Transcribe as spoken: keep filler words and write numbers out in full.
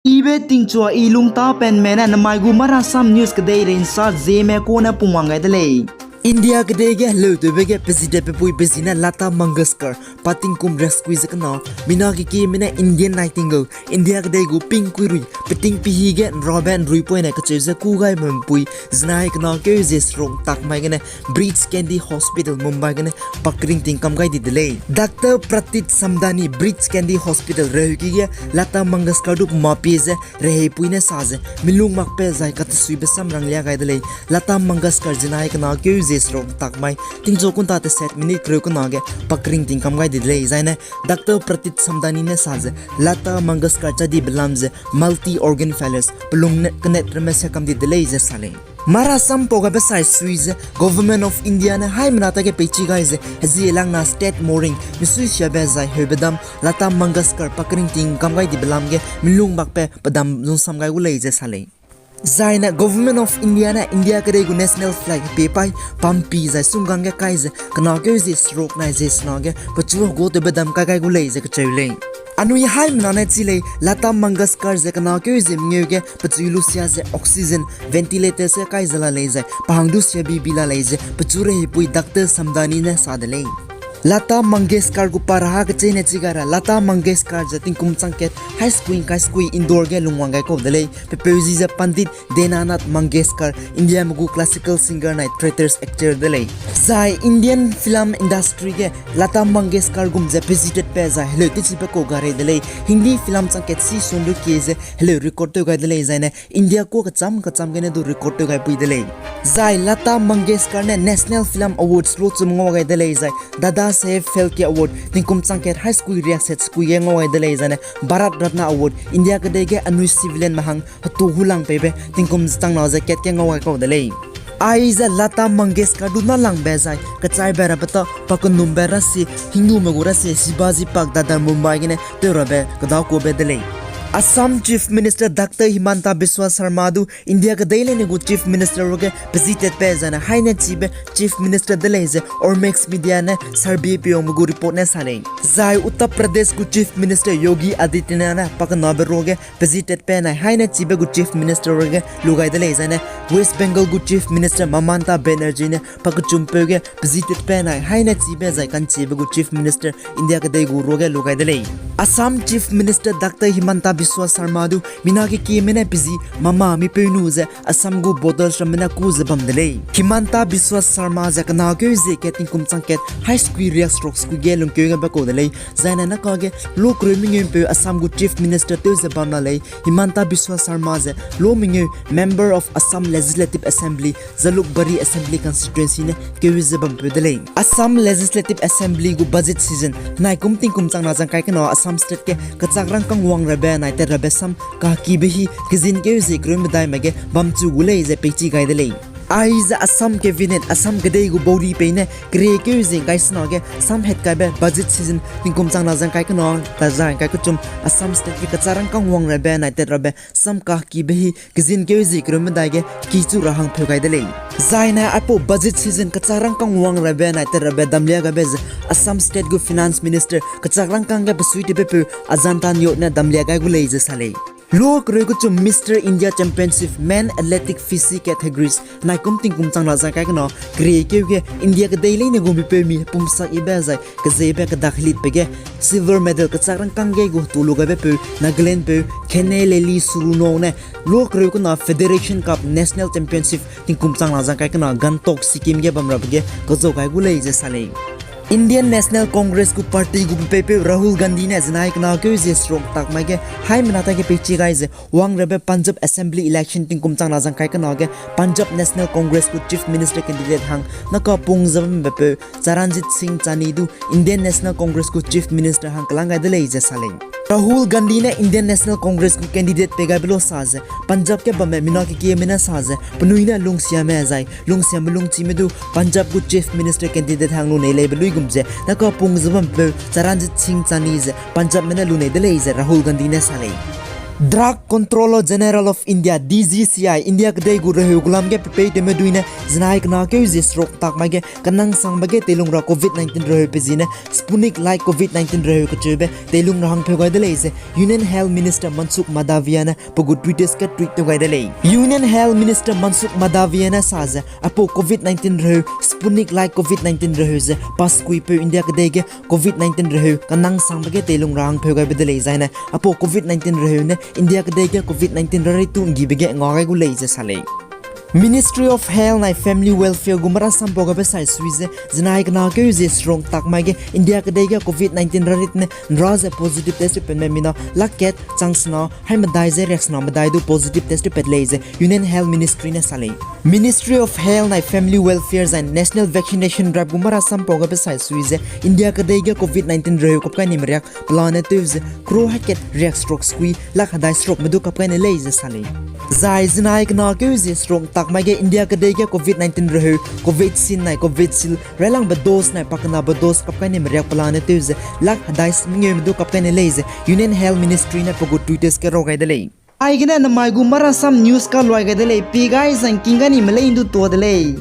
Ibe tingchua i lungtapenme ne namai gu Marasam News kedeirei nsa Zeme kune pungwang gai de lei. India kedei ge heleutewbe ge pezitepbe pui pezi ne Lata Mangeshkar, pa tingkum riaksekui ze kena, mina kekieme ne Indian Nightingale, India kedei gu pingkuirui, peting pihi ge nrabe nruipoine kecheu ze kû gai bam pui, zinai kena keu zie seruk ntak mai gene Breach Candy Hospital Mumbai gene pakringting kam gai di de lei. Doctor Pratit Samdani Breach Candy Hospital reheuki ge Lata Mangeshkar du pe mapie ze reheipui ne sa ze milung makbe zai katesuibe samrang lia gai de lei. Lata Mangeshkar zinai kena keu zie seruk ntak mai tingchu kunta teset minute kereu kena ge pakringting kam gai di de lei. Zai ne Doctor Pratit Samdani ne sa ze Lata Mangeshkar chadibe lam ze multi organ failures, pelung ne kenet ramme se kam di de lei ze sa lei. Marasam pau gabe sai sui ze Government of India ne haimena tage peichi gai ze hezie langna state mourning misui siabe zai heube dam Lata Mangeshkar pakringting kam gai dibe lam ge milung makbe pedam zungsam gai gu lei ze sa lei. Zai ne Government of India ne India kedei gu national flag pie pai pampi zai sunggang ge kai ze kena keu zie seruk nai zie sena ge pechu hegutewbe dam kai gai gu lei ze kecheu lei. Anui haimena ne chi lei, Lata Mangeshkar ze kena keu zie mengeu ge pechui lusia ze oxygen ventilator se kai ze la lei zai pa hang du siabibi la lei ze pechu reheipui Doctor Samdani ne sa de lei. Lata Mangeshkar gu pa raha kecheîne chi gai ra Lata Mangeshkar ze tingkum chang kat hai sekui ngkai sekui Indore ge lungwang gai kau de lei. Pepeu zi ze Pandit Dinanath Mangeshkar, Indiame gu classical singer nai theatres actor de lei. Zai Indian film industry ge Lata Mangeshkar gum ze pezitetbe zai heleu techibe kau garei de lei. Hindi film chang kat si sun du kie ze heleu record tew gai de lei zai ne India kua kecham kecham gene du record tew gai pui de lei. Zai Lata Mangeshkar ne National Film Awards luchum ngau gai de lei zai Dada Saheb Phalke Award tingkum chang kat hai sekui riakset sekui ge ngau gai de lei zai ne Bharat Ratna Award India kedei ge anui civilianme hang hetu hulang peibe tingkum changna ze kat ge ngau gai kau de lei. Aize Lata Mangeshkar du nalangbe zai kechaibe rabe ta pakenumbe rasie Hindume gu rasie Shivaji Park Dadar Mumbai gene tew rabe kedakuabe de lei. Assam Chief Minister Doctor Himanta Biswa Sarma du India kedei leine gu Chief Minister ruage pezitetbe zai ne haine chibe Chief Minister de lei ze Ormax Media ne survey peyongbe gu report ne sa lei. Zai Uttar Pradesh gu Chief Minister Yogi Adityanath ne pakenabe ruage pezitetbe nai haine chibe gu Chief Minister ruage lu gai de lei zai ne West Bengal gu Chief Minister Mamata Banerjee ne pakechumpeu ge pezitetbe nai haine chibe zai kanchibe gu Chief Minister India kedei gu ruage lu gai de lei. Assam Chief Minister Doctor Himanta Biswa Sarma du mina kekieme ne pezi mama mipeunu ze Assam gu voters ramme ne kû ze bam de lei. Himanta Biswa Sarma ze kena keu zie kat tingkum chang kat hai sekui riakseruk sekui ge lungkeu gabe kau de lei. Zai ne nakage luakereu mengeumpeu Assam gu Chief Minister tew ze bam la lei. Himanta Biswa Sarma ze lua mengeu Member of Assam Legislative Assembly, Jalukbari Assembly Constituency ne keu ze bampeu de lei. Assam Legislative Assembly gu budget session nai kum tingkum changna zangkai kena Assam State ge kechak rangkâng wang rabe nai tat rabe sam kakibe hi kezin keu zie kereu medai mai ge bamchu gu lei ze peichi gai de lei. Aize Assam Cabinet, Assam kedei gu baudi peine keriekeu zie ngkai sena ge samhatkaibe budget session tingkum changna zangkai kena ta zangkai kechum Assam State ge kechak rangkâng wang rabe nai tat rabe sam kakibe hi kezin keu zie kereu medai ge kichu ra hang pheu gai de lei. Zai ne aipau budget session kechak rangkâng wang rabe nai tat rabe damlia gaibe ze Assam State gu Finance Minister kechak rangkâng ge besuitebepeu Ajanta Neog ne damlia gai gu lei ze sa lei. Luakereu kechum Mister India Championship Men Athletic Physique Categories nai kum tingkum changna zangkai kena keriekeu ge India kedei leine gu mipeumi pumsak ibe zai kezebe kedak helitbe ge silver medal kechak rangkâng ge gu hetu lu gaibepeu Nagalandpeu Kheneleli Suruno ne luakereu kena Federation Cup National Championship tingkum changna zangkai kena Gangtok Sikkim ge bam rabe ge kezau gai gu lei ze sa lei. Indian National Congress gu party gu pepeipeu Rahul Gandhi ne zinai kena keu zie seruk tak mai ge haimena tage peichi gai ze wang rabe Punjab Assembly election tingkum changna zangkai kena ge Punjab National Congress gu Chief Minister candidate hang nakapung ze bambepeu Charanjit Singh Chani du Indian National Congress gu Chief Minister hang kelang gai de lei ze sa lei. Rahul Gandhi ne Indian National Congress gu candidate pei gaibe lu sa ze, Punjab ge bamme mina kekieme ne sa ze penui ne lungsiame zai lungsiame lungchime du Punjab gu Chief Minister candidate hang lunei leibe luigum ze nakapung ze bampeu Charanjit Singh Chani ze Punjabme ne lunei de lei ze Rahul Gandhi ne sa lei. Drug Controller General of India, D G C I, India kedei gu reheu gulam ge pepeitewme dui ne zinai kena keu zie seruk tak mai ge kenang sangbe ge teilung ra covid nineteen reheu pe zie ne Sputnik Light covid nineteen reheu kacheube teilung ra hangpheu gai de lei ze Union Health Minister Mansukh Mandaviya ne pe gu Twitter ge tweet tew gai de lei. Union Health Minister Mansukh Mandaviya ne sa ze, apau covid nineteen reheu, Sputnik Light covid nineteen reheu ze paskui peu India kedei ge covid nineteen reheu kenang sangbe ge teilung ra hangpheu gaibe de lei zaine, apau covid nineteen reheu ne India kedei ge covid nineteen rari tu nggibe ge nga gai gu lei ze sa lei. Ministry of Health nai Family Welfare gu marasam pau gabe sai sui ze, zinai kena keu zie seruk tak mai ge India kedei ge covid nineteen rarit ne nra ze positive test tewpatme mina lak kat chang sena hai medai ze riak sena medai du positive test tewpat lei ze Union Health Ministry ne sa lei. Ministry of Health nai Family Welfare zai National Vaccination Drive gu marasam pau gabe sai sui ze, India kedei ge covid nineteen reheu kap kai ni meriak pelane tew ze crore hai kat riak seruk skui lak hedai serukme du kap kai ne lei ze sa lei. Zai zinai kena keu zie seruk tak mai ge India kedei ge covid nineteen reheu Covaxin nai Covishield railangbe dose nai pakenabe dose kap kai ni meriak pelane tew ze lak hedai mengeume du kap kai ne lei ze Union Health Ministry ne pe gu Twitter ge rau gai de lei. Aigene namai gu marasam news kaluai gai de lei, pi gai zangking gai ni melei du tua de lei.